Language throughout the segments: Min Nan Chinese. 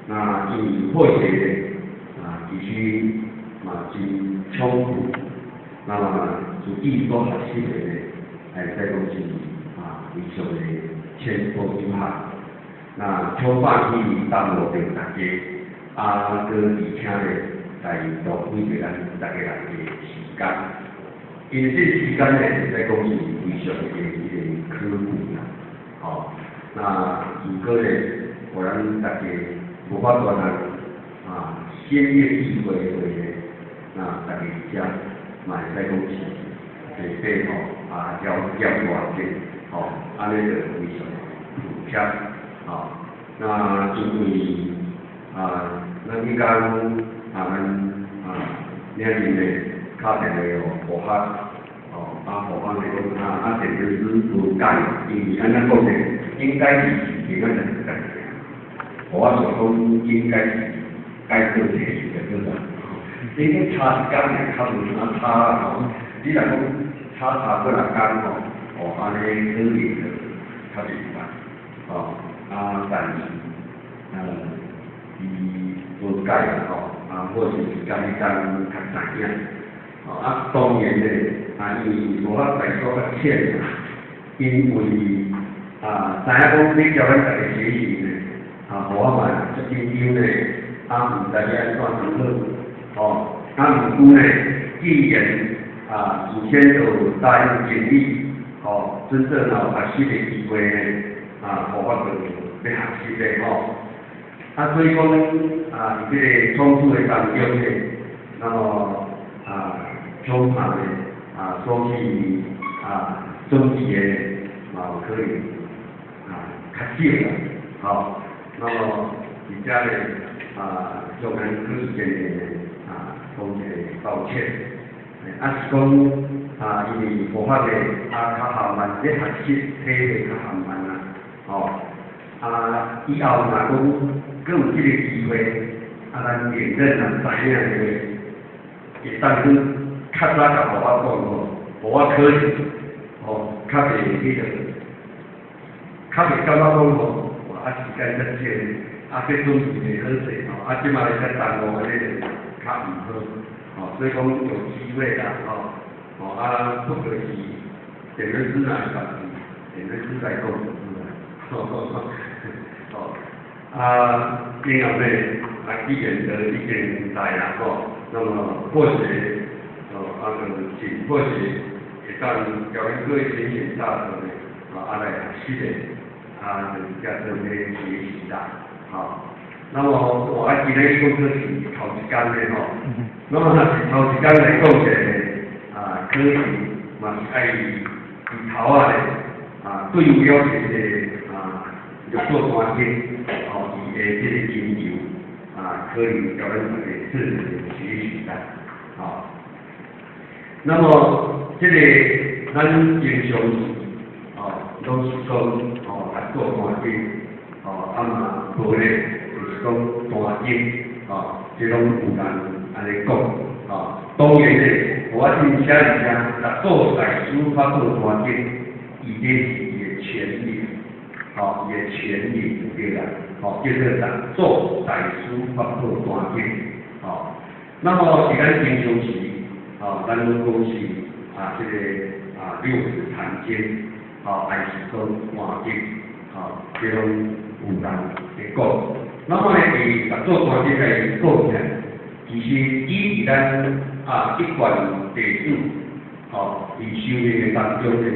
那因為霍學啊，其實嘛真充裕，那麼自己所學習的呢，會使講是啊非常的淺薄有限。那恐怕去耽誤著大家，啊，閣而且呢，來浪費著咱逐家人的時間。因為這個時間呢，會使講是非常的一個可貴啦，吼。那如果呢，予咱大家無法度來啊，先業智慧的話呢，那大家遮嘛會使講是白白吼啊，了解偌濟吼，按呢就非常抱歉，吼。那因為啊，咱彼工啊，咱啊，領陣的敲電話予護法，吼，啊護法來講啊，啊電子師無改，因為按怎講呢，應該是平安就改。我想講應該是該做這事就對啦。你講差一工爾，較無啥差吼。你若講差差幾若工吼，哦，按呢可能就較一般，吼。啊，但是，伊無改吼，啊，或是時間彼工較知影，吼啊，當然咧，啊，因為無法大所較淺啦，因為啊，知影講你叫咱逐家學習呢，啊，予我嘛足緊張咧，啊，毋知欲按怎做好，吼，啊，毋過呢，既然啊，事先就答應經理，吼，準做若有學習的機會呢，啊，予我就欲學習的吼。啊，所以講啊，佇這個創作的當中呢，那麼啊，恐怕呢，啊，所去啊準備的嘛有可能啊較少啦，吼。那麼佇遮呢，啊，向咱考試見面呢，啊，講一個抱歉。啊是講啊，因為無法呢，啊較緩慢咧學習，體會較緩慢啦，吼。啊，以後若講閣有這個機會，啊，咱認真若知影的話，會當去較早共予我講吼，予我可能吼，較袂彼個，較袂感覺講吼，哇，啊時間遮少，啊這準備袂好勢吼，啊這擺才耽誤按呢就較毋好，吼，所以講有機會啦，吼，吼啊，不過是電子師來講，電子師來講就好啦，吼，啊，然後呢，啊，既然都已經來啦，吼，那麼或許，哦，啊，就是或許會當交恁各位顯顯大德呢，啊，來學習的，啊，就是叫做咧學習啦，吼。那麼我啊今日講說是頭一工咧吼，那麼若是頭一工來講起來呢，啊，可能嘛是愛佇頭仔咧，啊，對了這個啊，六祖壇經，吼，伊的這個研究，啊，可能交咱大家做一個學習啦，吼。那麼這個咱平常時，哦，攏是講，哦，六祖壇經，哦，啊嘛無咧，就是講壇經，哦，這攏有人按呢講，哦，當然咧，我真寫而且六祖大師法寶壇經，伊這是伊的全名，吼，伊的全名就對啦，吼，叫做六祖大師法寶壇經，吼。那麼是咱平常時，吼，咱攏講是啊，這個啊六祖壇經，吼，還是講壇經，吼，這攏有人會講。那麼呢，佇六祖壇經來講起來，其實伊佇咱啊一貫弟子，吼，佇修行的當中呢，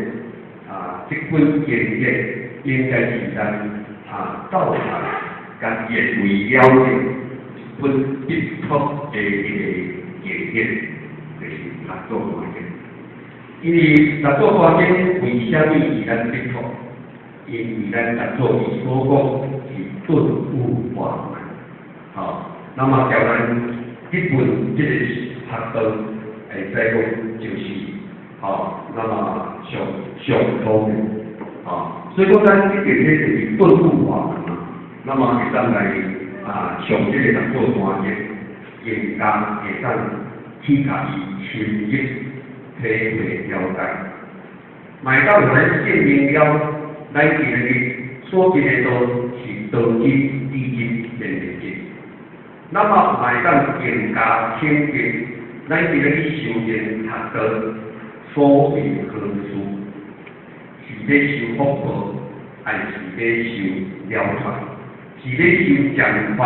啊，這本經典應該是咱啊道場共認為了的一本必讀的一個經典，就是六祖壇經。因為六祖壇經為啥物是咱必讀？因為咱六祖伊所講是頓悟法門，吼，那麼叫咱這本這個學道會使講就是，吼，那麼上上通的，吼，所以講咱這個咧就是頓悟法門嘛，那麼會當來啊上這個六祖壇經，應該會當去共伊深入體會了解，嘛會當予咱證明了，咱今日所得的道是道真至真。現的見。那麼嘛會當更加清潔，咱佇咧去修煉學道，所為何事？是欲修福報，還是欲修了脫？是欲修漸法，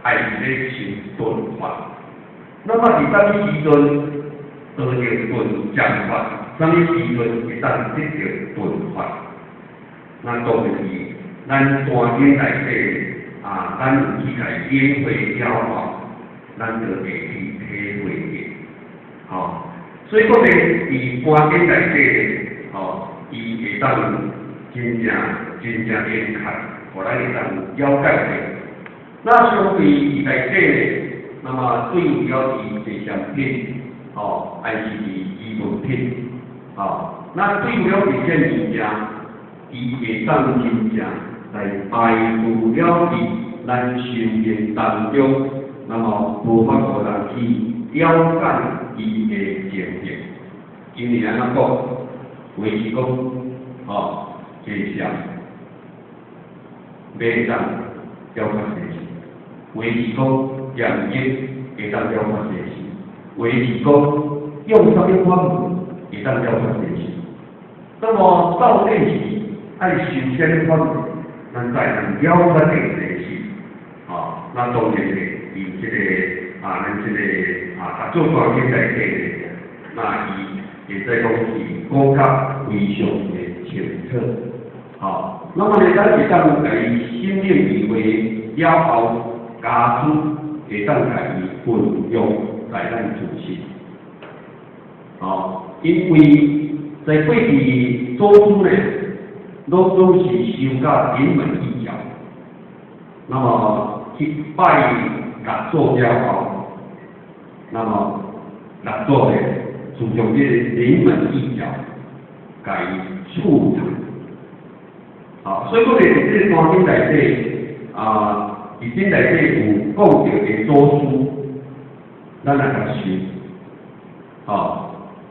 還是欲修頓法？那麼佇啥物時陣得著頓漸法？啥物時陣會當得著頓法？那當然是咱單經內底啊，咱有去共伊領會了後，咱就會去體會著。吼，所以講咧，佇單經內底咧，吼，伊會當真正真正明確，予咱會當了解著。那相對佇內底咧，那麼對了佇坐禪品，吼，還是佇疑問品，吼，那對了這些物件，伊會當真正來排除了佇咱修行當中，那麼無法度人去了解伊的情形。因為按怎講，話是講，吼，坐禪欲當了脫生死，話是講念經會當了脫生死，話是講用啥物法門會當了脫生死。那麼到底是愛修啥物法門，咱才會當了脫這個生死？吼，那當然咧，佇這個啊，咱這個啊，六祖壇經內底咧，那伊會使講是講甲非常的清楚。吼，那麼咧，咱會當共伊心領意會了後，加諸會當共伊運用在咱自身。吼，因為在過去祖師呢，攏總是修甲臨門一腳，那麼去拜六祖了後，那麼六祖呢，就將這個臨門一腳，共伊處斷。啊，所以講咧，佇這個壇經內底，啊，佇經內底有講著的祖師，咱來共修，吼，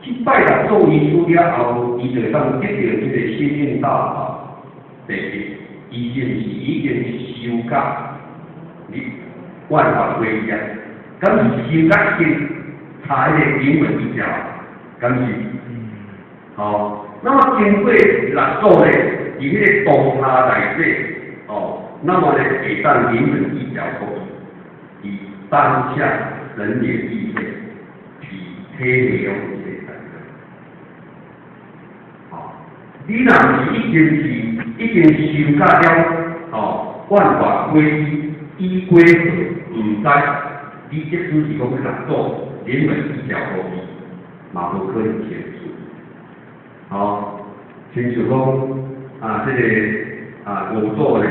去拜六祖醫師了後，伊就會當得著這個星雲大法。第一，伊是毋是已經修甲你萬法歸一啊？敢是修甲已經差彼個臨門一腳？敢是？吼，那麼經過六祖咧，佇彼個當下內底，哦，那麼咧會當臨門一腳過去，佇當下神聯意會，體體會了這個代志。吼，你若毋是已經是已經修甲了，吼，萬法歸一，依歸何，毋知，你即使是講六祖臨門一腳過去，嘛無可能成事。吼，親像講啊，這個啊五祖咧，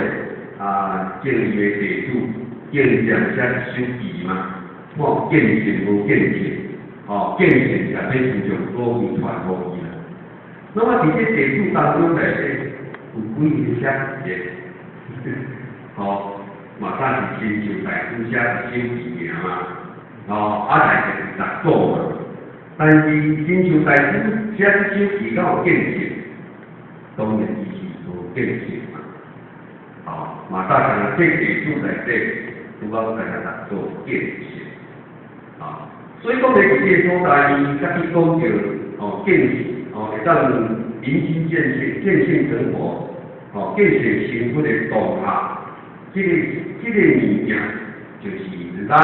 啊叫伊的弟子叫伊常寫手記嘛，看有見性無見性，吼，見性也欲自從祖師傳予伊啦。那麼佇這弟子當中內底，有幾个寫字的？吼，嘛早是親像大師寫手記爾嘛，吼，啊來就是六祖嘛。但是親像大師寫手記敢有見性？當然伊是無見性嘛。吼，嘛早像這弟子內底，拄好干焦六祖見性。啊，所以講咧，佇這個所在，才去講著吼見性，吼會當明心見性，見性成佛，吼見性成佛的當下，這個物件，就是咱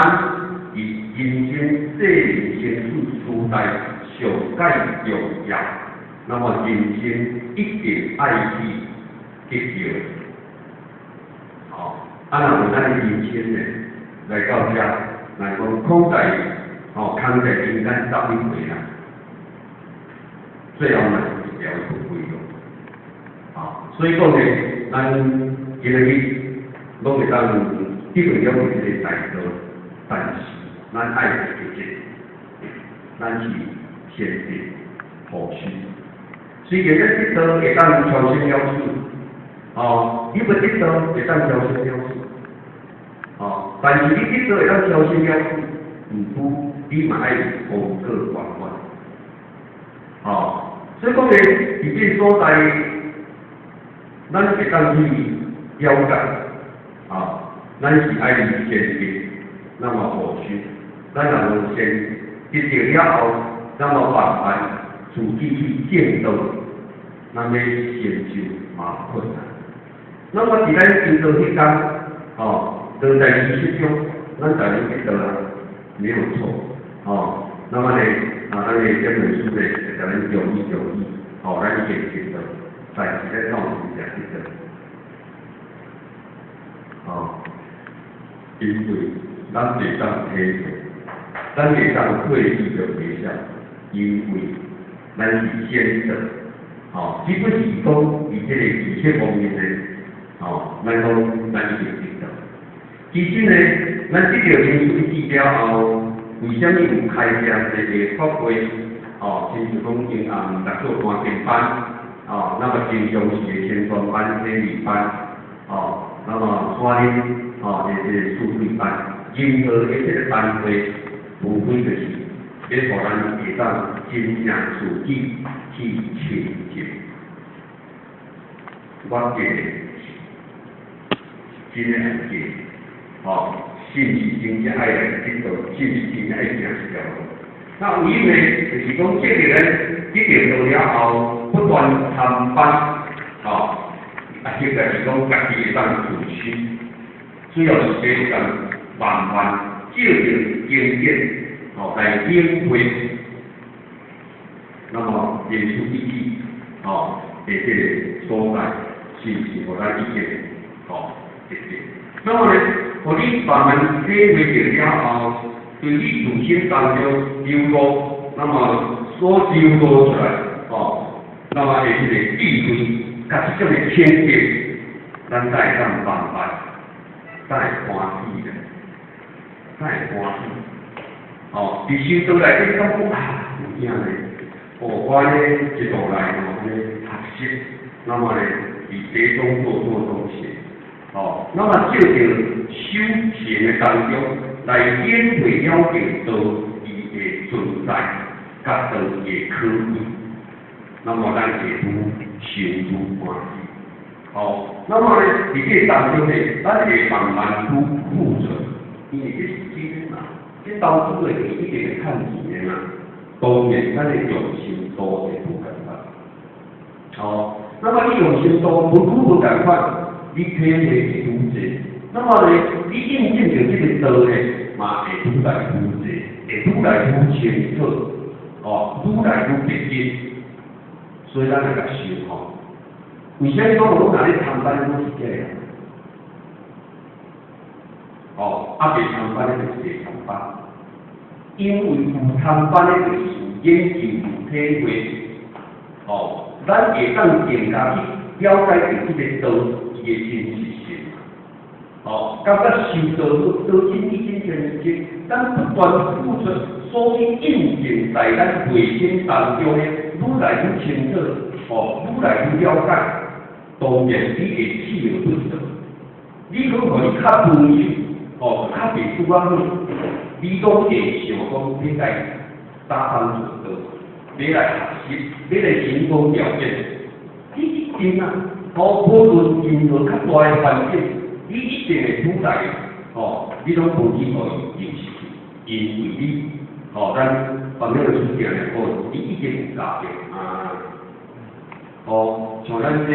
佇人生世人生死時代上蓋重要，那麼人生一定愛去得著。吼，啊，若無咱人生呢，來到遮，來講空在，吼，空在人間11歲啦，最後嘛是一條不歸路。啊，所以講呢，咱今仔日攏會當得著了這個大道，但是咱愛記得，咱是先得後修。雖然咱得道會當超生了死，哦，你欲得道會當超生了死，哦，但是你得道會當超生了死，毋過你嘛愛功過圓滿，哦，所以講咧，佇這個所在，咱會當去了解，啊，咱咱是愛先得，那麼後修。咱若無先得著了後，那麼慢慢自己去見道，咱欲成就嘛困難。那麼佇咱修道彼工，哦，都在儀式中，咱當然得到啦，沒有錯，哦。那麼呢，啊，咱的這本書呢，會共咱注意注意，哦，咱已經得到，但是咧講真正得到，哦，因為咱會當體會，咱會當退去就微笑，因為咱是先得，哦，只不是講佇這個儀式方面呢，哦，咱講咱已經得到。其實呢，咱得著靈修一致了後，為啥物有開設這個法會？哦，親像講經暗逐做單經班，哦，那麼經常時的宣傳班、體力班，哦，那麼山林，哦，這個四對班，任何的這個班會，無非就是欲予咱會當真正自己去親近。我記得真的愛記，哦，是毋是真正愛來得道？是毋是真正愛行這條路？那唯一呢，就是講這個人得著道了後，不斷參班，哦，啊，或者是講家己會當自修，主要是會當慢慢照著經典，哦，來領會，那麼練出一致，哦，的這個所在，是毋是予咱已經，哦，得著？那麼呢，予你慢慢體會著了後，對你自身當中流露，那麼所流露出來，哦，那麼的這個智慧，佮這種的清淨，咱才會當慢慢，才會歡喜的，才會歡喜。哦，佇修道內底感覺啊，有影呢，哦，我呢一路來吼，按呢學習，那麼呢，佇這中做做中學，哦，那麼藉著修行的當中，來領會了解道伊的存在，佮道伊的可貴，那麼咱會愈修愈歡喜。哦，那麼呢，佇這個當中呢，咱會慢慢愈付出，因為這是真的嘛，這投資的一定會趁錢的嘛。當然，咱的用心度會無仝款。哦，那麼你用心度無愈無仝款，你體會會愈濟。那麼呢，你印證著這個道呢，嘛會愈來愈濟，會愈來愈清楚，哦，愈來愈接近。所以咱來共想吼，為啥物講我攏若咧參班攏是假的？哦，啊，袂參班的就是袂參班，因為有參班的就是有研究有體會，哦，咱會當更加去了解著這個道伊的真實性。哦，感覺修道好，道真已經成就，咱不斷付出，所去印證在咱內心當中的愈來愈清楚，哦，愈來愈了解，當然你會鍥而不捨。你講予你較溫柔，哦，較袂拄仔好，你攏會想講欲來打翻做道，欲來學習，欲來成功條件，你一定啊，哦，無論任何較大的環境，你一定會愈來，哦，你攏無去予伊丟失去，因為你，哦，咱別個書定定講，你已經有教著啊，哦，像咱這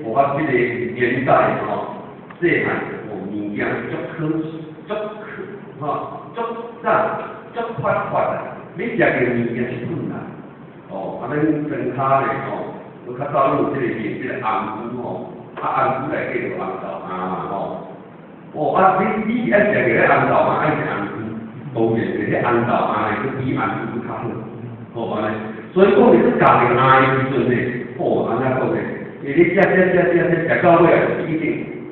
我這個年代吼，細漢哦，物件足可足可，吼，足啥足缺乏的，欲食著物件是困難，哦，啊，咱莊跤咧吼，我較早攏有這個賣這個紅菇吼，啊紅菇內底有紅豆餡嘛吼，哦啊你是愛食著彼紅豆餡，愛食紅菇，當然是彼紅豆餡的，閣比紅菇閣較好，吼按呢，所以講你閣咬著餡的時陣呢，哦按怎講呢？你食食食食食食到尾啊，就是一定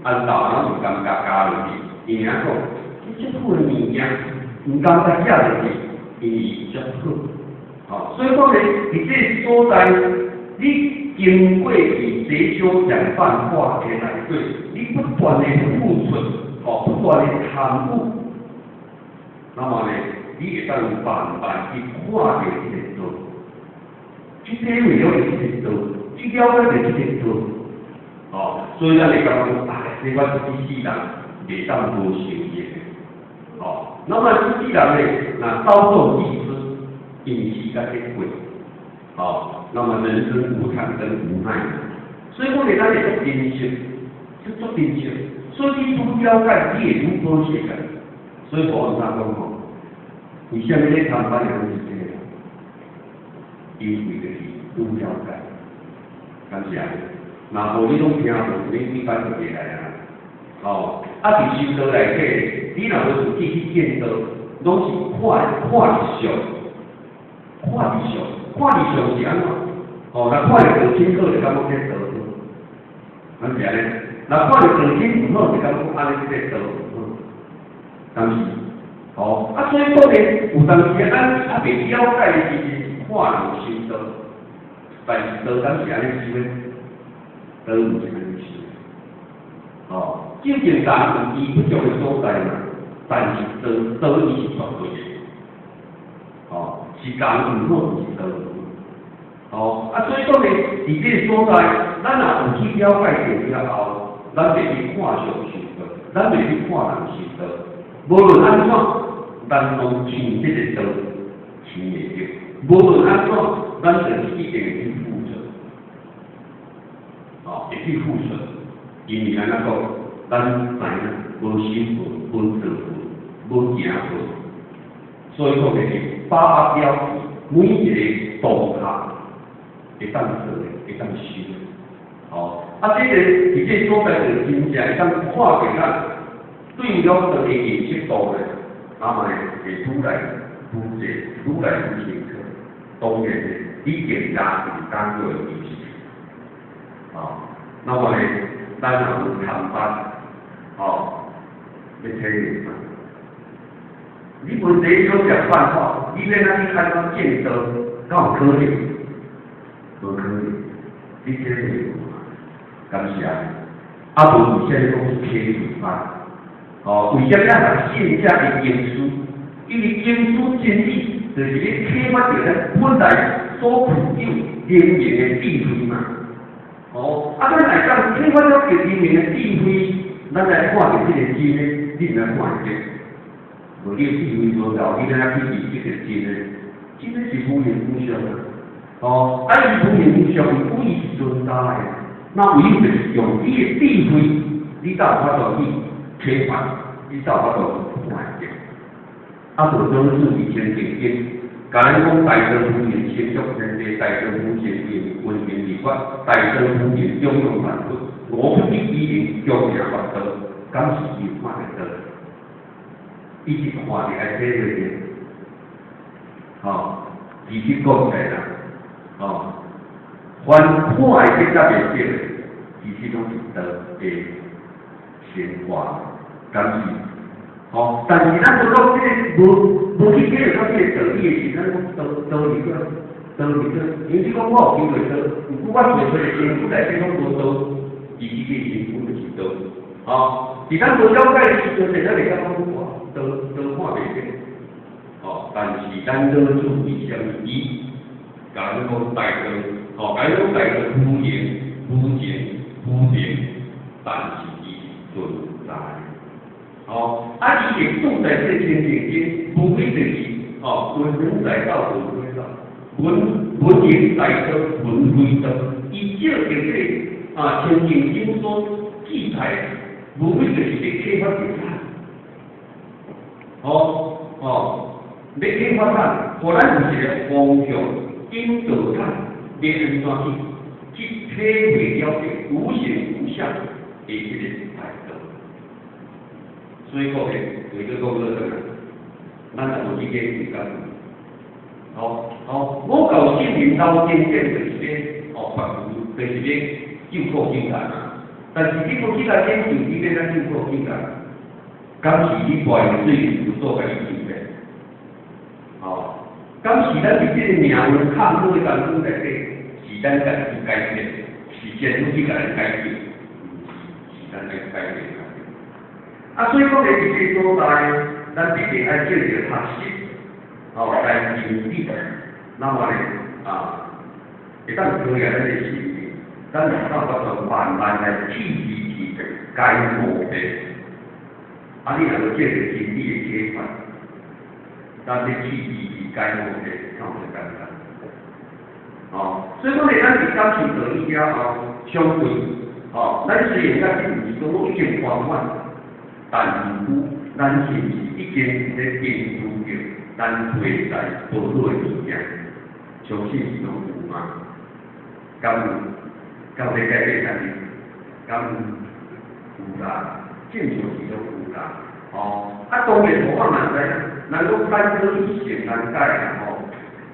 紅豆餡攏毋甘咬咬落去，因為按怎講？你這好的物件，毋甘才食落去，因為足好，吼，所以講呢，佇這個所在，你經過佇這種講範化的內底，你不斷的付出，吼，不斷的參與，那麼呢，你會當慢慢去看著這個道，去體會了這個道，去了解著這個道，哦，所以咱會感覺講，啊，這我一世人袂當無受益。哦，那麼這世人呢，若稍縱即逝，因為時間咧過，哦，那麼人生無常跟無奈，所以講咧，咱會足珍惜，這足珍惜。所以你愈了解，你會愈寶惜啊。所以無按怎講吼，為啥物咧參班的攏是這個？因為就是愈了解，敢是按呢？若無你攏聽無，你一般就袂來啊。哦，啊，佇修道內底，你若無自己去見道，攏是看看異相，看異相，看異相是按怎？哦，若看著道真好，就感覺這道好，敢是按呢？若看著道真毋好，就感覺按呢這個道毋好，敢是？哦，啊，所以講咧，有當時咱猶未了解的時陣，看人修道，但是道敢是按呢修的？道毋是按呢修。哦，究竟人有伊不足的所在嘛？但是道道伊是絕對的。哦，是人毋好，毋是道毋好。哦，啊，所以講咧，佇這個所在，咱若有去了解著了後，咱袂去看相修道，咱袂去看人修道。無論按怎，咱攏聽這個道，聽會著。無論按怎，咱就一定會去付出。哦，會去付出，因為按怎講，咱知影無修過，無做過，無行過，所以講就是把握了每一個當下會當做的，會當修的。哦，啊，這個佇這個所在就真正會當看見咱對了道的認識度咧，那麼會愈來愈濟，愈來愈清楚。當然咧，你更加是當做的意思。哦，那麼咧，咱若有參班，哦，欲體會嘛？你無第一種食飯吼，你欲按怎去看怎見道，敢有可能？無可能，你體會無？敢是按呢？啊，無為啥物講是體會班？哦，為啥物咱學聖者的經書？因為經書真理，就是咧啟發著咱本來所具有靈明的智慧嘛。哦，啊，咱來講啟發了靈明的智慧，咱來看著這個真的，你毋來看會著？無你的智慧無夠，你欲按怎去認識這個真的？真的是無形無相啊！哦，啊，伊無形無相，毋過伊是存在的。那唯有就是用你的智慧，你才有法度去啟發，你才有法度去看會著。啊，無老子佇清淨經，共咱講大道無形，成就天地；大道無形，運行理法；大道無形，長養萬物。吾不以其形，強行萬道，敢是伊有看著道？伊是看著來體會著。吼，其實講起來啦，吼，凡看會見甲袂著的，其實攏是道的顯化，敢是？吼，但是咱無講這個無無去體會到這個道理的時，咱講道道佇佗，道佇佗，因為你講我有經過道，毋過我做出來身軀內底攏無道，其實這個身軀就是道，吼，佇咱無了解的時陣，咱會感覺講哇，道道看袂見，吼，但是咱老子為啥物伊共咱講大道，吼，共咱講大道無形、無情、無靈，但是伊存在。吼，啊，伊會住在這個清淨間，無非就是吼，聞仁載道，聞非道，聞聞形載道，聞非道。伊照著這個啊清淨經所記載，無非就是咧啟發著咱。吼吼，欲啟發咱，予咱有一個方向，引導咱，欲按怎去去體會了這無形無相的這個大道。所以講咧，為咗講倒轉來，咱若無去過時間，吼吼，五教聖人老經典就是咧，哦，佛教就是咧救苦救難啊。但是你無去來研究，你欲按怎救苦救難？敢是你跋的水有所共伊救的？吼，敢是咱佇這個命運坎坷的當中內底，是咱家己改變，是政府去共咱改變，毋是，是咱來改變。啊，所以講咧，佇這個所在，咱必定愛藉著學習，吼，來認知，那麼咧，啊，會當培養咱的心靈，咱會當法度慢慢來去去去解無的。啊，你若無借著真理的啟發，咱欲去字字解好勢，敢有遮簡單？哦，所以講咧，咱佇感受道理了後，相對，哦，咱雖然甲這毋是講攏已經圓滿，但毋過咱是毋是已經有咧堅持著咱內在無好的物件？相信是攏有嘛？敢有？敢有咧改變家己？敢有啦，正常是攏有啦。哦，啊，當然無我嘛知影，人講反可易行難改啦吼。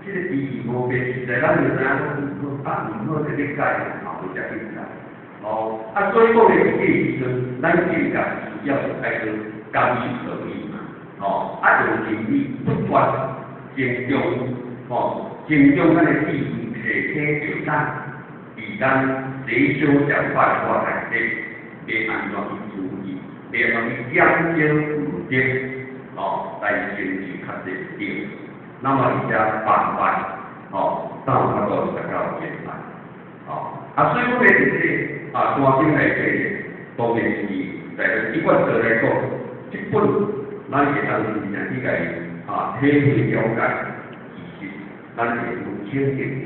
這個知識無變，實在咱就知影講毋好，啊毋好就欲改嘛袂遮緊啦。哦，啊所以講咧，佇這個時陣，咱更加需要是愛去感受道理嘛。哦，啊用真理不斷增長，吼，增長咱的智慧，提醒著咱，佇咱理想想法的我內底，欲按怎去注意，欲按怎去減少毋對，哦，來成就較濟對。那麼佇遮慢慢，哦，才有法度達到圓滿。哦，啊，所以講咧，佇這個啊，山頂內底，當然是在一貫道來講，這本咱會當真正去共伊啊體會了解，其實咱會有肯定的。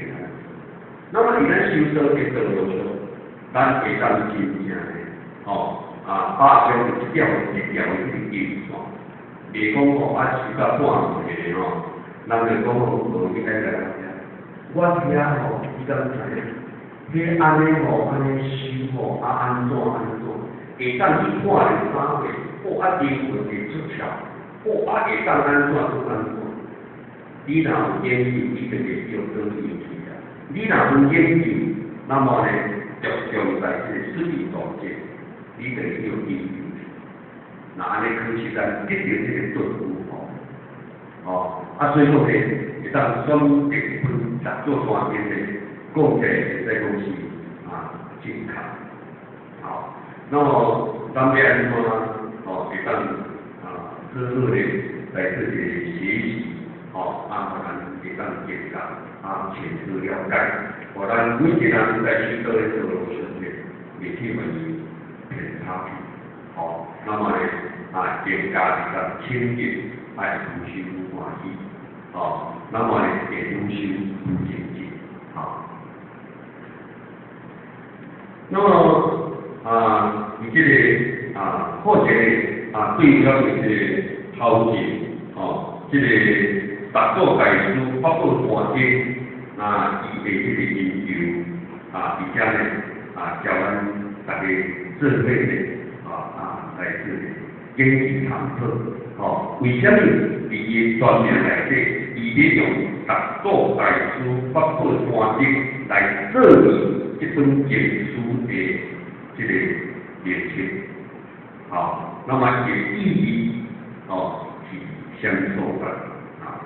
那麼佇咱修道的道路上，咱會當真正的，吼啊，把握這條這條的這個經線，袂講吼啊修到半路的吼，人就講吼無應該來聽。我聽吼，你敢知影？彼按呢吼，按呢修吼，啊按怎按怎，會當去看著啥貨，哦啊靈魂會出竅，哦啊會當按怎按怎。你若有研究，你就會叫倒去啊。你若無研究，那麼呢，着重在這個實際動作，你就會叫研究。那按呢可惜咱得著這個頓悟吼，哦，啊所以講呢，會當選擇一本六祖壇經呢，講起來會使講是啊正確。好，那麼咱欲按怎哦，會當啊好好的來做一個學習，吼，啊，咱會當更加啊清楚了解，予咱每一個人在修道的道路上面，袂去予伊偏差去，吼，那麼呢啊，更加會當清淨，愛愈修愈歡喜，吼，那麼呢會愈修愈精進，好。那麼啊，佇這個啊，課程啊，對了這個頭前，吼，這個六祖大師法寶壇經，啊，伊的這個研究，啊，佇遮呢，啊，教咱大家做伙呢，啊啊，來做簡易探討，吼，為啥物佇伊專名內底，伊咧用六祖大師法寶壇經來做伊這本經書的這個名稱，好，那麼伊的意義，哦，是啥物所在？啊，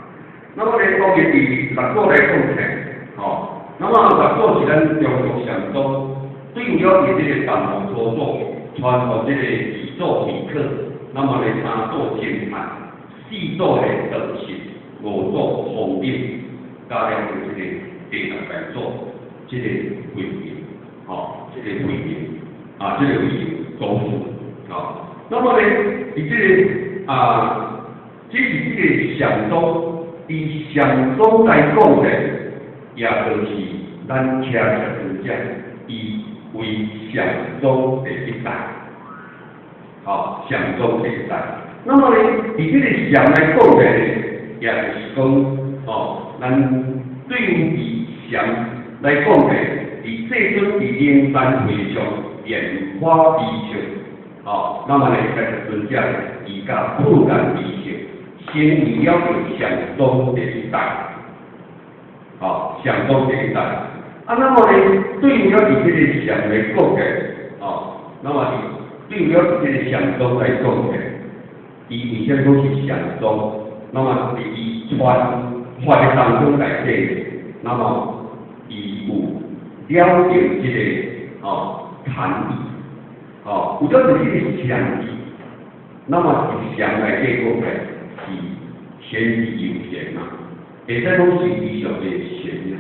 那麼呢，當然佇六祖來講起來，吼，那麼六祖是咱中國禪宗對了佇這個南無初祖傳予這個二祖慧可，那麼呢三祖淨飯，四祖的道信，五祖弘忍，加了這個第六代祖這個慧能，吼，這個慧能，啊，這個慧能祖師，啊，那麼呢，佇這個啊，這是這個禪宗，佇禪宗來講呢，也就是咱騎禪尊者，伊為禪宗第一代，吼，禪宗第一代。那麼呢，佇這個禪來講呢，也就是講，吼，咱對於佇禪來講呢，佇世尊佇靈山會上蓮花微笑，吼，那麼呢，迦葉尊者伊共普賢微笑，成為了禪宗第一代，吼，禪宗第一代。啊，那麼呢，對於了佇這個禪來講的，哦，那麼對於了這個禪宗來講的，伊為啥物講是禪宗？那麼佇伊傳法的當中內底，那麼伊有了解這個哦禪意，哦，有了這個禪意，那麼佇禪內底講的是顯而優先嘛，會使講是非常的玄妙。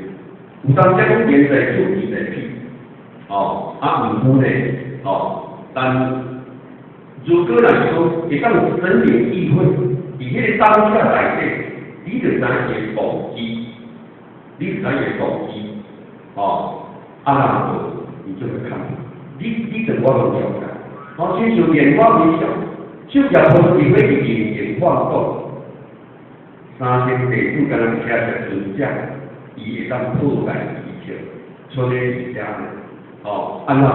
有當時講言在出，意在彼，哦，啊，毋過呢，哦，咱如果若是講會當神領意會，佇彼個當下內底，你就知伊的動機，你就知伊的動機，哦，啊若無，你就會看，你就無法度了解。哦，親像蓮花微笑，就業菩提會伫人間放講，三千弟子敢若徛在尊者，伊會當破解一切，出咧佇遮。哦，按怎？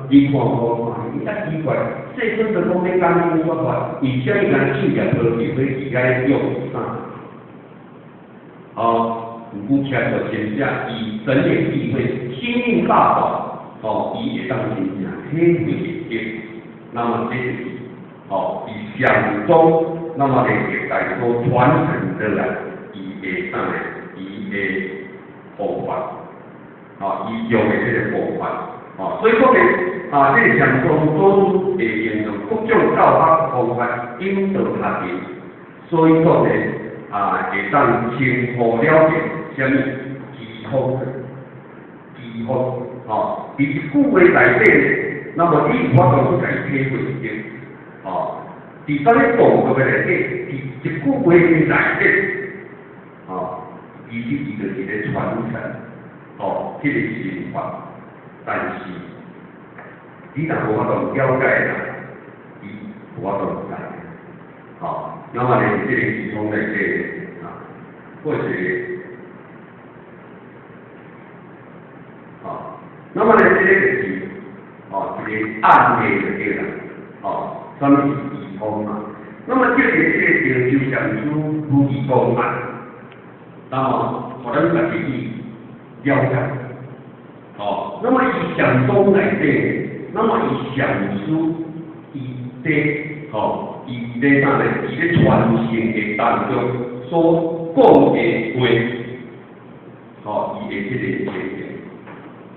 你看無？伊較奇怪，世尊就講咧講經說法，為啥物敢就業菩提會佇遐用啥？哦，毋過徛在尊者，以神眼智慧，心印大寶，哦，伊會當真正體會得。那麼這就是哦，以禪宗，那麼咧歷代所傳承落來，伊的啥呢？伊的方法，哦，伊用的這個方法，哦，所以講咧，啊，這個禪宗祖師會用用各種教學方法引導他人，所以講咧，啊，會當清楚了解啥物機鋒，機鋒，哦，佇一句話內底。那麼你有法度去共伊體會著，哦，佇啥物動作的內底，佇一句話的內底，哦，其實伊就是咧傳承，哦，這個心法，但是你若無法度了解啦，伊無法度知，哦，那麼咧，這個系統內底，啊，或者，哦，那麼咧，這個就是。哦，一個案例就對啦，哦，啥物是異方嘛？那麼這個這個成就禪師如意公案，那麼予咱家己去了解。哦，那麼伊禪宗內底，那麼伊禪師伊佇吼，伊佇啥呢？伊咧傳承的當中所講的話，吼，伊的這個經驗。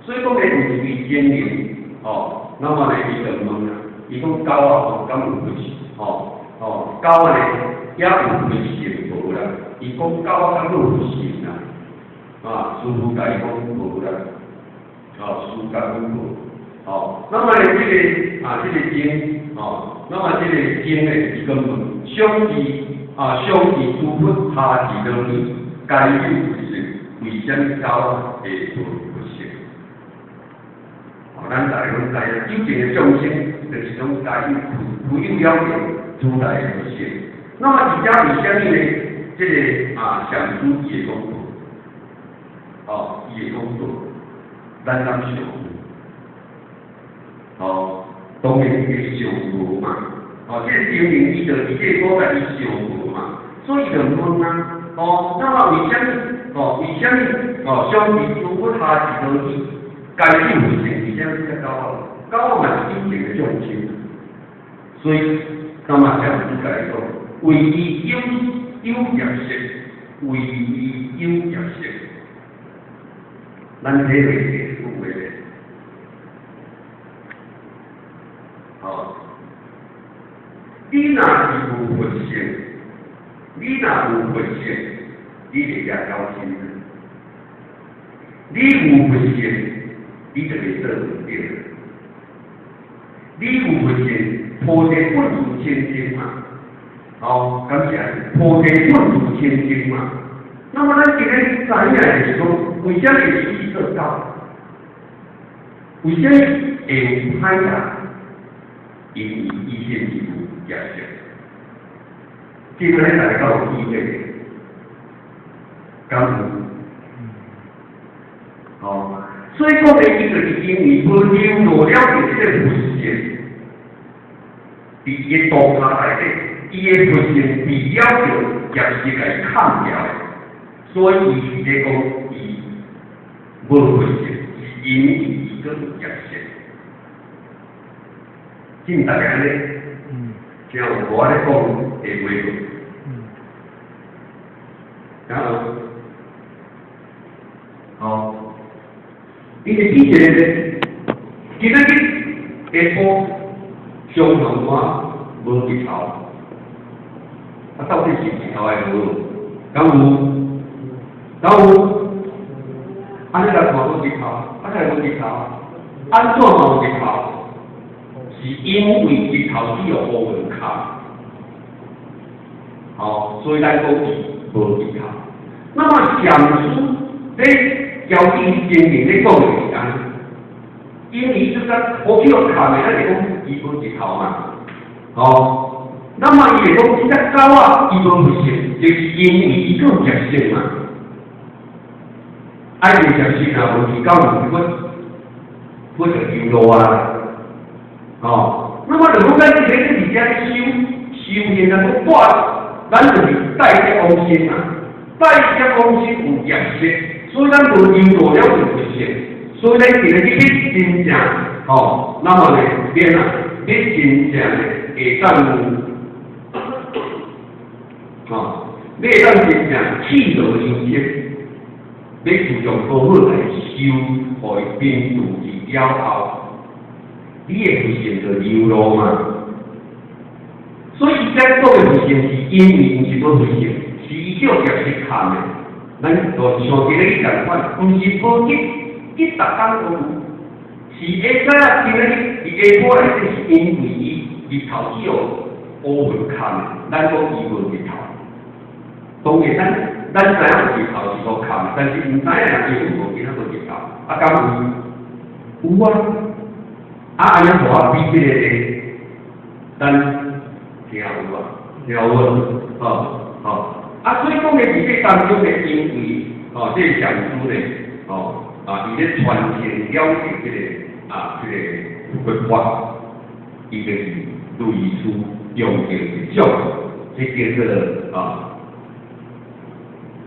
所以講咧，有一位精靈。哦，那麼咧，伊就問啊，伊講狗仔吼，敢有佛性？吼吼，狗仔咧也有佛性無啦？伊講狗仔敢有佛性啦？啊，師父共伊講無啦，哦，師父講無，哦，那麼咧，這個啊，這個經，哦，那麼這個經咧，伊講問，想知啊，想知諸佛下智落去，皆有佛性，為啥物狗仔會無佛性？咱大家攏知影，有情的眾生就是攏皆有具有了著如來的佛性。那麼佇遮為啥物呢？這個啊，禪師伊會講無，哦，伊會講無，咱敢相信？哦，當然伊會想無嘛。哦，這個精靈伊就佇這個所在伊想無嘛，所以伊就問啊，哦，那麼為啥物？哦，為啥物？哦，想知諸佛下智落去，皆有佛性，為啥物這狗仔？狗仔嘛是有情的眾生，所以那麼禪師共伊講，為伊有業識，為伊有業識，咱體會這句話咧。哦，你若是有佛性，你若有佛性，你會掠狗身。你有佛性，你就袂做毋對。你有佛性，菩提本自清淨嘛。哦，感謝。菩提本自清淨嘛。那麼咱今日知影就是講，為啥物會去做狗？為啥物會有歹人？因為伊先是有業識。這個咧，大家有體會？敢有？哦，所以講咧，伊就是因為無流露了這個佛性，佇伊的道跤內底，伊的佛性被了著業識共伊崁掉的，所以伊是咧講伊無佛性，是因為伊閣有業識。真大家按呢？聽有無我咧講的話無？然後，哦，伊是指一個咧，今仔日下晡雙龍山無日頭，啊，到底是日頭還無？敢有？敢有？按呢來看無日頭，啊，哪會無日頭？按怎嘛有日頭？是因為日頭去予烏雲蓋，吼，所以咱講伊無日頭。那麼禪師咧教伊經驗咧講的是按呢，因為伊這個烏去予蓋的，咱就講伊無日頭嘛，吼。那麼伊會講這隻狗仔伊無佛性，就是因為伊閣有業性嘛。愛有業性啊，無是狗有佛，佛就丟路啊，吼。那麼就講咱這個佇遮修修煉啊，講掛，咱就是帶業往生嘛，帶業往生有業色，所以咱無丟路了就佛性，所以咱今日去真正，吼，那麼呢，變啊，你真正的會當，吼，你會當真正棄道修習，你注重好好來修，予伊平住佇了後，你的佛性就流露嘛。所以伊這講的佛性是因為毋是無佛性，是伊叫業識含的。咱就像今日共款，毋是無結，結逐工都有，是會使啊，今日佇下晡內底是因為伊日頭去予烏雲蓋的，咱講伊無日頭。當然咱知影日頭是烏蓋的，但是毋知影伊有無今仔無日頭，啊，敢有？有啊！啊，按呢予我比這個咧，咱聽有啊，聽有啊，吼吼。啊，所以講咧，佇這當中咧，因為吼，這個禪師咧，吼啊，伊咧傳承了解這個啊，這個佛法，伊就是類似用著一種，這叫做啊，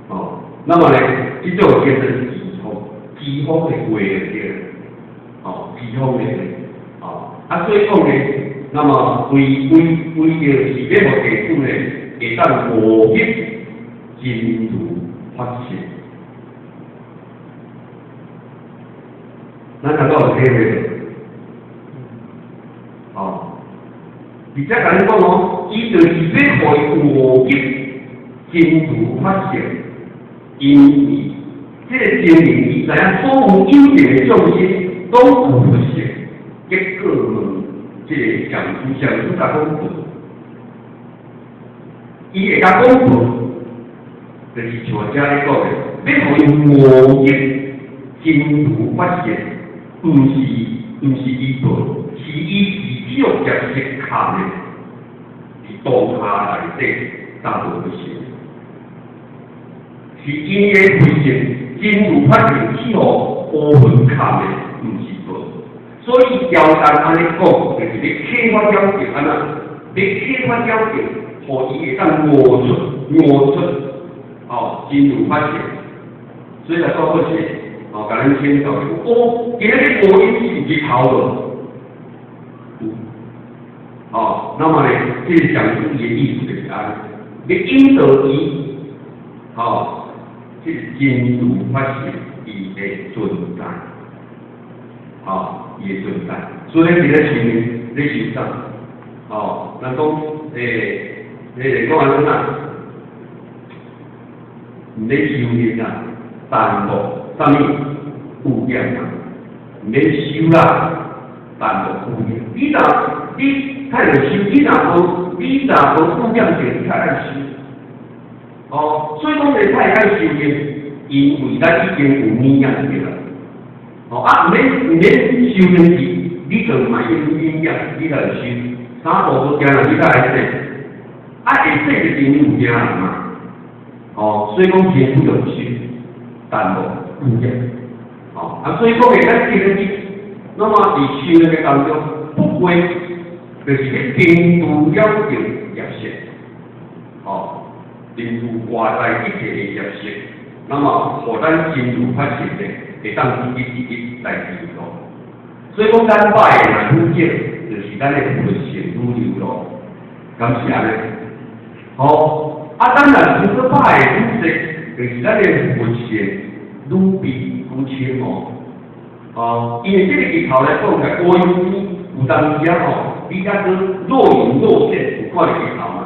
哦，那麼咧，這種叫做機鋒，機鋒的話對，哦，機鋒的話，哦，啊，所以講咧，那麼為為為著是欲予弟子咧，會當悟入真如法性。咱大家有體會無？哦，而且共你講哦，伊就是欲予伊悟入真如法性，因為這個真如伊知影所有有情的眾生攏有佛性，結果問這個禪師，禪師共講無，伊會共講無，就是像遮咧講的，欲予伊悟入真如法性，毋是伊無，是伊是叫業識崁的，佇當下內底達無佛性，是因的佛性真如法性去予烏雲崁的，毋是無。所以喬丹按呢講，就是咧啟發了著按怎，咧啟發了著，予伊會當悟出悟出，哦，真如法性。所以來說過去，哦，共恁請教，哦，今仔日烏雲是日頭無？有。哦，那麼呢，這個禪師伊的意思就是按呢，咧引導伊，哦，這個真如法性伊的存在，哦，伊的存在。所以咱佇咧修咧修啥？哦，人講，欸，講按怎啊？毋免修煉啦，淡薄啥物有染嘛？毋免修啦，淡薄有染。你若你較會修，你若無有染著，你較愛修。哦，所以講咧，較會愛修煉，因為咱已經有染著啦。哦，啊，毋免修煉是，你就莫用染，你才會修。三步無行啦，你才愛洗。啊，會洗就是因為有驚人嘛。哦，所以講先不用修，淡薄有染。哦，啊，所以講咧，咱今日那麼佇修煉的當中，不過就是咧平除了著業識，哦，平除外在一切的業識，那麼予咱真如法性咧，會當一一一來流露。所以講，咱拜的若愈少，就是咱的佛性愈流露，敢是按呢？吼，啊，咱若如果拜的愈濟，就是咱的佛性愈變愈清哦。哦，因為這個日頭來講起來，烏雲有當時啊吼，你抑閣若隱若現，有看著日頭嘛？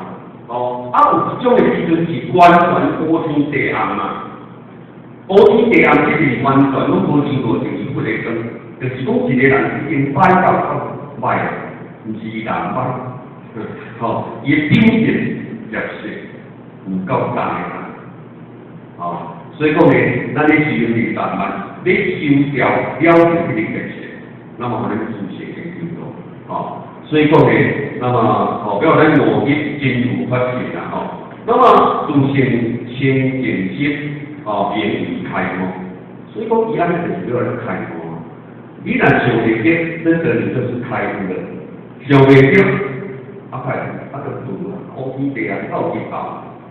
哦，啊有一種的時陣是完全烏天地暗嘛。烏天地暗，這是完全攏無任何就是佛的光，就是講一個人已經歹到歹啊，毋是伊人歹，吼，伊的品質業色有夠重的，吼，所以講呢，咱咧修行慢慢，你修掉了解這個業色，那麼予咱知識會進步，吼，所以講呢，那麼吼，比如咱邏輯真如法性啦，吼，那麼自性清淨色，吼，名為開悟，所以講伊按呢就是欲來開悟。你若想袂著，真的你就是開悟了。想袂著，啊快，啊就頓啊，烏天地啊，透日頭，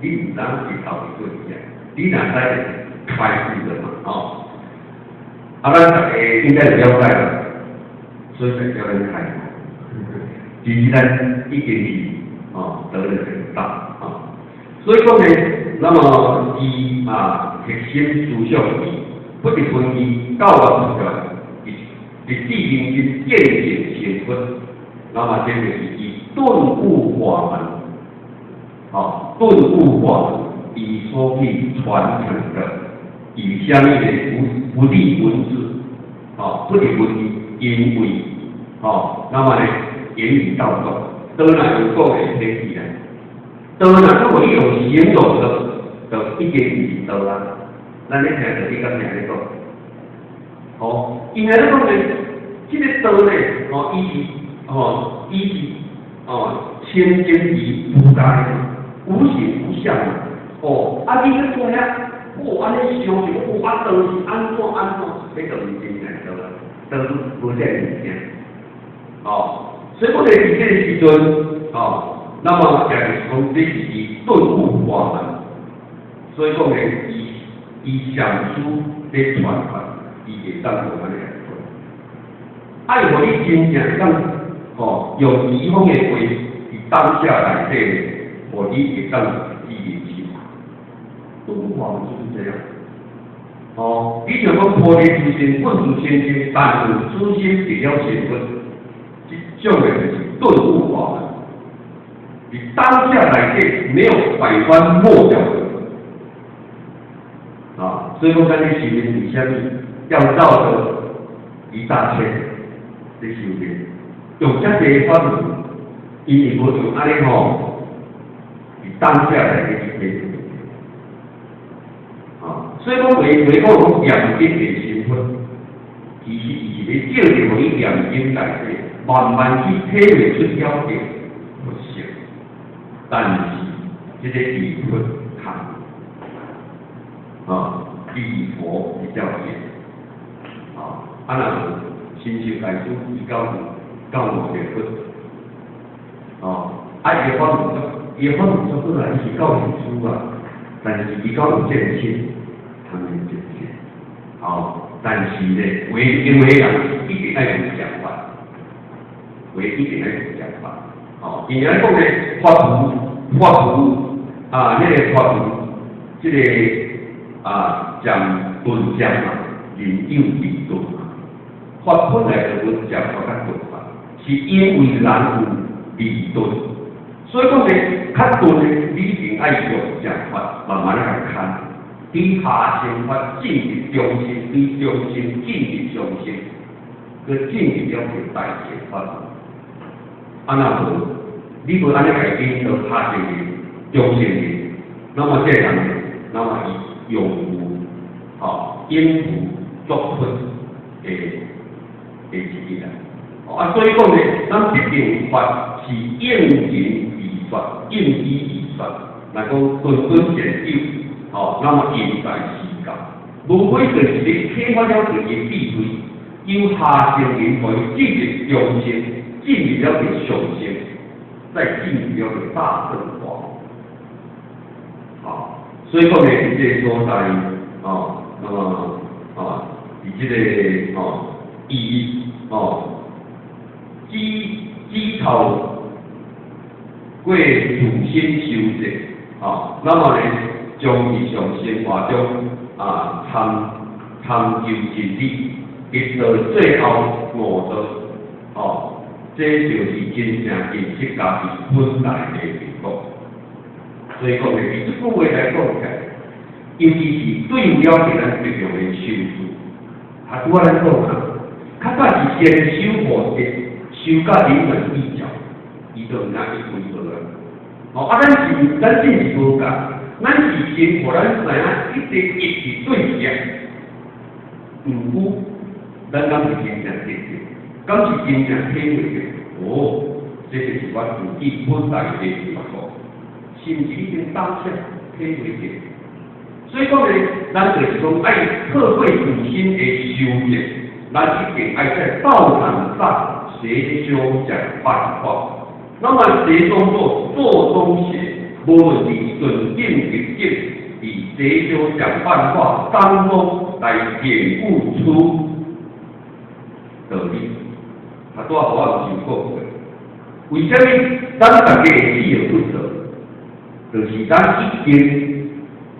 你毋知影日頭佇佗位啊？你若知開悟了嘛？吼，啊，咱逐家應該有了解啦，所以才叫咱開悟。其實咱已經是哦得了這個道啊。所以講呢，那麼伊啊核心思想是不得分義教育出來，直至人心見性成佛，那麼這就是以頓悟法門，吼，頓悟法門，伊所去傳承的，以啥物的不不立文字，吼，不立文字，因為，吼，那麼呢，言語道斷，道若用講會體起來，道若閣無你用形容的，就已經毋是道啦。咱咧聽著，你敢聽咧講？吼，因為咧講呢，這個道呢，吼，伊是，吼，伊是，哦，清淨而無礙，無形無相嘛。哦，啊，你去做遐，哦，按呢想著，哦，啊，道是按怎按怎，彼就毋是真正道啦，道無這个物件。哦，所以講咧，佇這個時陣，哦，那麼就是講這是伊頓悟法門，所以講咧，伊伊禪師咧傳法，伊會當做按呢來傳。愛予你真正當，吼，用西方的話，佇當下內底，予你會當記入心。頓悟法門就是這樣。哦，你像講菩提自性，本自清淨，但有此心直了成佛，這種的就是頓悟法門。佇當下內底沒有百般莫了的，啊，所以講咱咧修煉為啥物要繞著一大圈咧修煉，用遮濟法門，因為無像按呢吼，佇當下內底去體會。啊，所以講話話講講念經會成佛，其實伊是咧照著予你念經內底，慢慢去體會出了解佛性。但是這個離佛較啊，離佛比較遠，啊，啊若無親像大師伊到到五個佛，哦，啊伊的法門，伊的法門足好啦，伊是教師啊，但是伊較有正心，通有正心，哦，但是呢，話因為人一定愛有講法，話一定愛有講法，哦，因為咱講咧，法無法無啊，那個法無，這個啊，漸頓漸嘛，人有理頓嘛，法本來就無漸法較頓嘛，是因為人有理頓，所以講咧，較頓的你一定愛用漸法，慢慢來牽，佇下乘法進入中乘，佇中乘進入上乘，閣進入了個大乘法。啊，若無，你無按呢共伊引導下乘人、中乘人，那麼這個人，那麼伊永無吼永無作佛的的一日啦。啊，所以講呢，咱畢竟法是應人而說，應機而說。若講諄諄善誘，吼，那麼因材施教，無非就是咧啟發了伊的智慧，由下乘人予伊進入中乘，進入了個上乘，再進入了個大乘法。好，所以講呢，佇這個所在，哦，那麼啊，佇這個哦，伊哦，只只透過自身修正，啊，那麼呢，將日常生活中啊參參究真理，直到最後悟道，哦，這就是真正認識家己本來的面目。所以講呢，以這句話來講起來，尤其是對了解咱日常的修持，啊，拄仔咱講啊，較早是先修福德，修修甲臨門一腳，伊就毋知伊歸落啊。哦，啊，咱是咱這是無仝，咱是先予咱知影一個一是對象，毋過咱敢是真正得著，敢是真正體會著？哦，這就是我自己本來的因素，是毋是已經當下體會著？所以講呢，咱就是講愛透過自身的修煉，咱一定愛在道場上學修講辦法。那麼學中做，做中學，無論是順境逆境，佇學修講辦法當中來顯悟出道理。啊，拄仔我有講過，為啥物咱大家會去學佛道？就是咱已經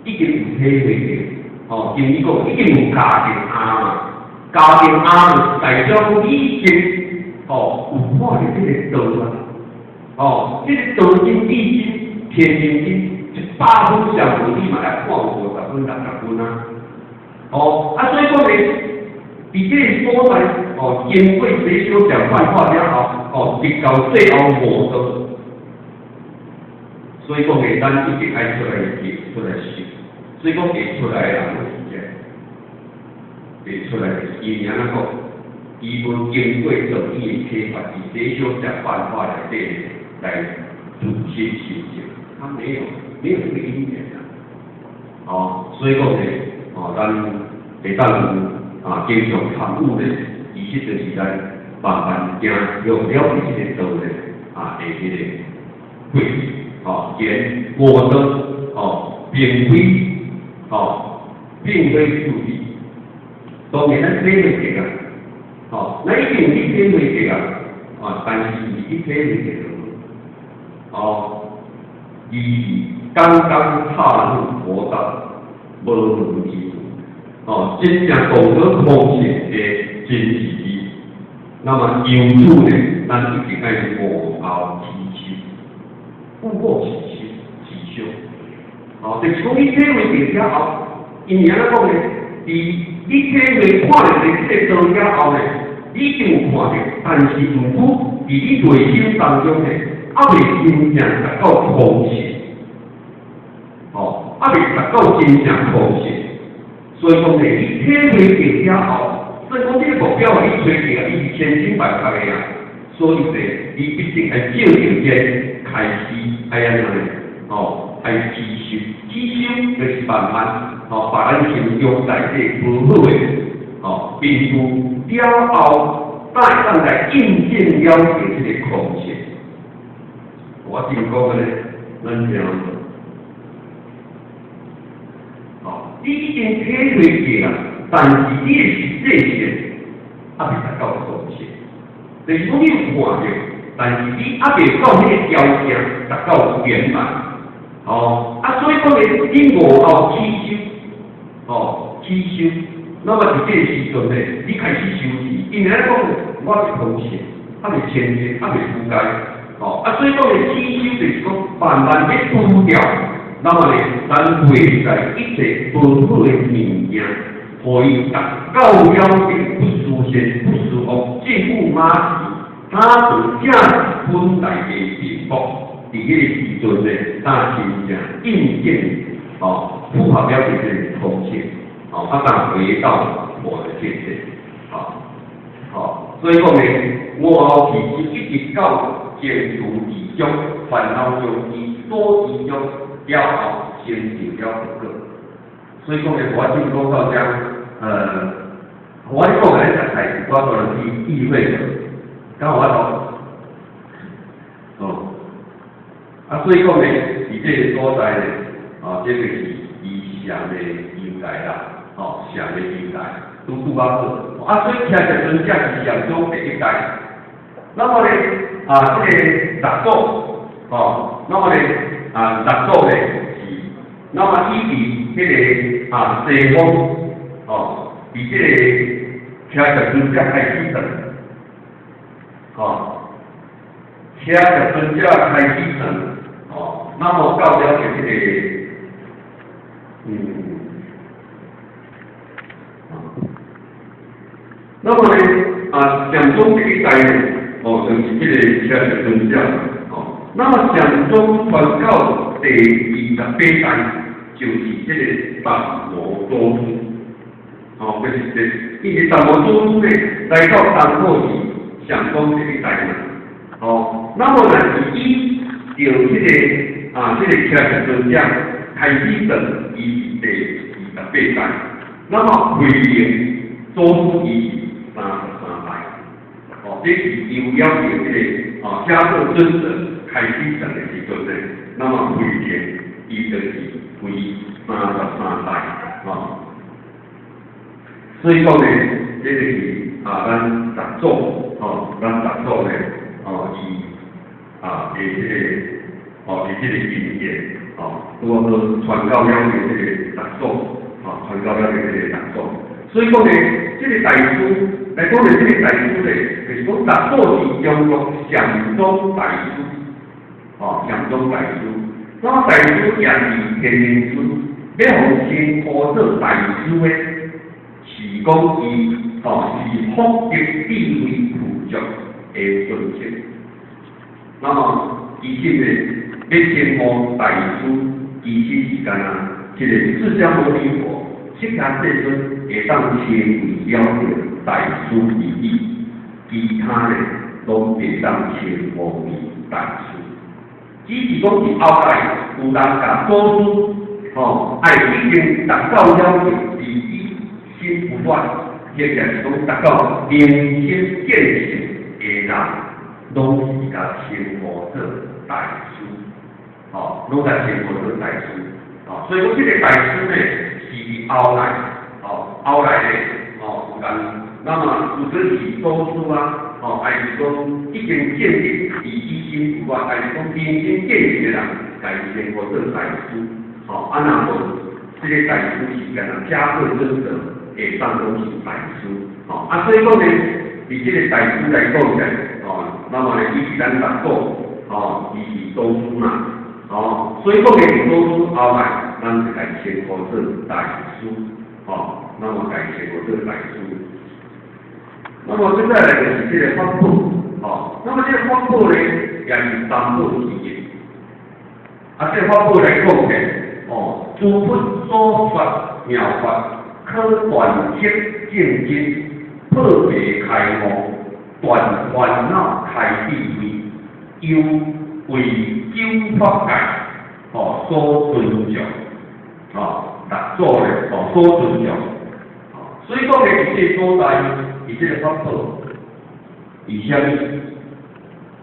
有體會著，吼，經你講已經有加定阿嘛，加定阿就是代表講已經吼有看著這个道啊，吼，這个道經易經、天人經100分上無你嘛愛看50分、60分啊，哦，啊所以講咧，佇這个所在，哦，經過學修講辦法了後，哦，直到最後悟道。所以講咧，咱一定愛出來學，出來修。所以講會出來的人攏是這，會出來的，伊按怎講？伊無經過道理的啟發，佇學修講辦法內底來自身修正，他沒有這個因緣啊。哦，所以講咧，哦，咱會當啊經常參悟咧，其實就是咱慢慢行用了解這個道理啊，的彼個過程，哦，言過道，哦，並非，哦，並非自利。當然咱體會著啊，哦，咱一定去體會著啊，啊，但是毋是去體會著，哦，伊是剛剛踏入佛道，無門之處，哦，真正講到空性的真實義，那麼由此呢，咱一定愛悟後起修，悟後起修，起修，哦，就是講你體會著了後，因為按怎講呢？佇你體會看著這個道了後呢，你已經有看著，但是毋過佇你內心當中呢，猶未真正達到空性，哦，猶未達到真正空性，所以講呢，你體會著了後，所以講這個目標你揣著，伊是千真萬確的啊，所以呢，你必定愛照著這開始愛按怎呢？哦，愛起修，起修就是慢慢，哦，把咱心中內底無好的，哦，摒除了後，才會當來印證了解這个空性。我真講的呢，咱聽。哦，你已經體會過啊，但是你的實際性猶未達到空性，就是講你有看著，但是你猶未到彼个條件達到圓滿。哦，啊，所以講咧，你悟後起修，哦，起修，那麼佇這个時陣呢，你開始修持，因為咱講我是空性，猶未清淨，猶未除蓋，哦，啊，所以講咧，起修就是講慢慢咧除掉，那麼咧，咱內在一切無好的物件，予伊達到了解不思善不思惡，證悟馬時，他就正是本來的面目。佇彼个時陣呢，才真正印證，哦，符合了這個空性，哦，啊，當回到我的境界，哦，哦，所以講呢，悟後起修一直到淨除二障，煩惱障、疑所知障了後，成就了佛果。所以講呢，我先講到遮，我講的實在是我個人去意會的，敢有法度？哦。啊，所以講呢，佇這个所在呢，啊，這個是伊禪的由來啦，哦，禪的由來，拄拄仔好。啊，所以迦葉尊者是禪宗第一代。那麼呢，啊，這个六祖，哦，那麼呢，啊，六祖呢是，那麼伊佇彼个啊西方，哦，佇這个迦葉尊者開始傳，哦，迦葉尊者開始傳。哦，那麼到了這個，那麼呢，啊，禪宗第一代呢，哦，哦，就是這個迦葉尊者，哦，那麼禪宗傳到第二十八代，就是這個達摩祖師，哦，就是這，因為達摩祖師呢，來到東土是禪宗第一代嘛，哦，那麼若是以著這個啊，這個迦葉尊者開始算，伊是第二十八代，那麼慧能祖師伊是33代，哦，這是由了著這個啊，迦葉尊者開始算的時陣呢，那麼慧能伊就是為33代，哦，所以講呢，這個是啊，咱六祖，哦，咱六祖呢，哦，伊啊，的這個，哦，的這個經驗，哦，拄好傳到了的這個六祖，哦，傳到了的這個六祖，所以講呢，這個大師來講呢，這個大師呢，就是講六祖是中國禪宗大師，哦，禪宗大師，那麼大師也是天人師，欲予稱呼做大師的，是講伊哦是福德智慧具足的尊者。那麼其實呢，欲稱呼大師，其實是干焦這個釋迦牟尼佛釋迦世尊會當稱為了著大師而已，其他呢攏袂當稱呼為大師。只是講佇後來有人共祖師，吼，愛已經達到了著自己心不亂，或者是講達到明心見性的人，攏是共稱呼做大師，吼，攏共稱呼做大師，吼，所以講這個大師呢，是佇後來，吼，後來呢，吼，有人，那麼有陣是祖師啊，吼，還是講已經建立自己心不亂，還是講明心見性的人，共稱呼做大師，吼，啊若無這個大師是干焦迦葉尊者會當講是大師，吼，啊所以講呢，佇這個大師來講起來，吼，那麼呢，伊是咱六祖，吼，伊是祖師嘛，吼，所以講呢，佇祖師後來，咱就共稱呼做大師，吼，那麼共稱呼做大師。那麼接下來就是這個法寶，吼，那麼這個法寶呢，也是三寶之一。啊，這個法寶來講呢，哦，諸佛所說妙法，可斷惑證真，破迷開悟，斷煩惱開智慧，又為九法界，哦，所尊重，哦，六祖咧，哦，所尊重，哦，所以講咧，佇這個所在，佇這個法寶，為啥物？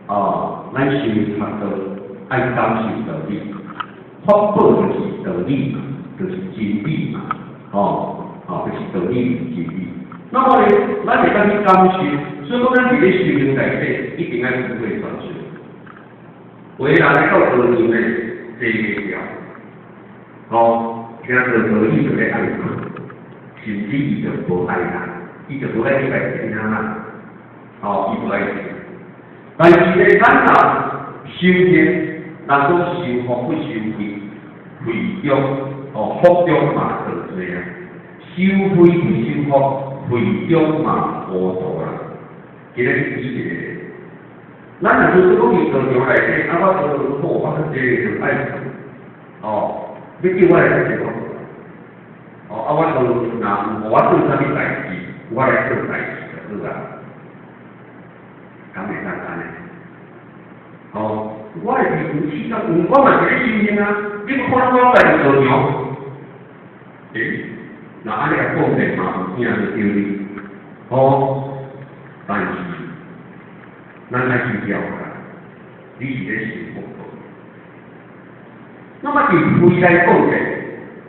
哦，咱修佛道愛感受道理，法寶就是道理嘛，就是真理嘛，吼，哦，就是道理是真理。那麼呢，咱會當去感受，所以講咱佇咧修行內底，一定愛智慧傳授。有的人來到道場呢，坐袂牢，吼，聽著道理就咧愛睏，甚至伊就無愛來，伊就無愛入來聽啦，吼，伊無愛聽。但是呢，咱若修行，若講修福不修慧，慧中哦，福中嘛得濟啊；修慧不修福，慧中嘛糊塗啦。今日舉一個，咱若就是講佇道場內底，啊，我做好，我較濟就愛睏，哦，欲叫我來做啥？哦，啊，我就若有予我做啥物代誌，我來做代誌就好啊。敢會當按呢？哦，我會佇有試當，我嘛是咧修行啊。你看我來道場，欸，若按呢來講咧嘛有影就對哩。哦，但是咱愛去了解，你是咧修福報。那麼佇慧來講咧，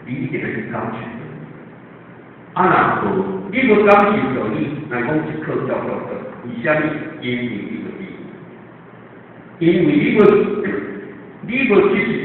你一定愛去感受。啊，若無，你無感受道理，咱講一課叫做做，為啥物？因為你無知，因為你無，你無執受。